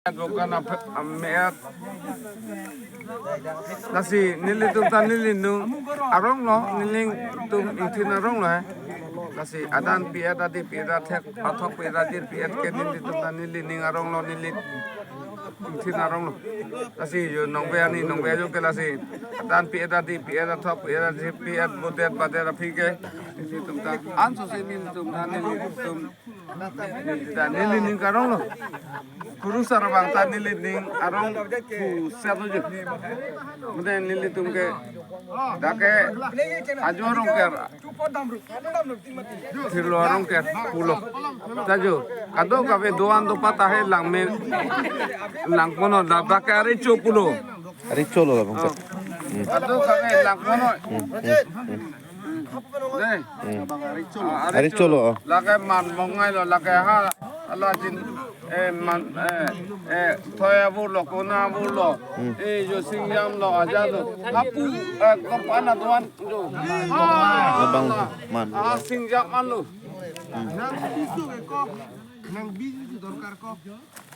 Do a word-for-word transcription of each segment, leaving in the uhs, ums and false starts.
Dokan ap-, amet. Lasi nelitum ta neli nung arong lo, nelitum ingthin arong lo, eh. Lasi adan pi-et, adi pi-et, athek athok pi-et, adir pi-et ke nelitum ta neli ning arong lo, neli ingthin arong lo. Lasi jo nongve ani nongve jo ke lasi adan pi-et, adi pi-et, athok pi-et, adir pi-et, bodet badet aphi ke nelitum ta anso si nelitum ta nelitum ta neli ning karong lo. Kurusar abang ta neli ning arong puset lo jo. Mane nelitum ke dak ke ajo arong ke thirlo arong ke pulo. Ta jo kadokave do-an do-an ta he langme langponnon, dak ke arecho pulo. Arecho lo labang ta. Hmm. Kadokave langponnon. Hmm, hmm, hmm. Dei. Hmm. Ah, arecho lo, oh. Lake man mongai lo, lake ha, ala jin, eh, man, eh, eh, thoi avur lo, kona avur lo. Hmm. Eh, jo singjam lo, aja lo. Apu, eh, kompan aduan jo. Labang man. Ah, singjam man lo. Hmm. Nang bisu ke kok, nang bisu ke dorkar kok.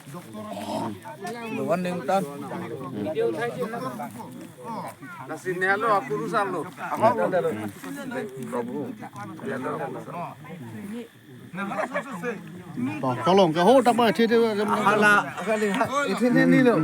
Doktor. Doktor. Nasi nelo aku rusam lo. Apa? Prabhu. Nelo aku rusam. To, tolong ke ho tak ba thi thi. Hala, kali, ha, ithi ni ni lo.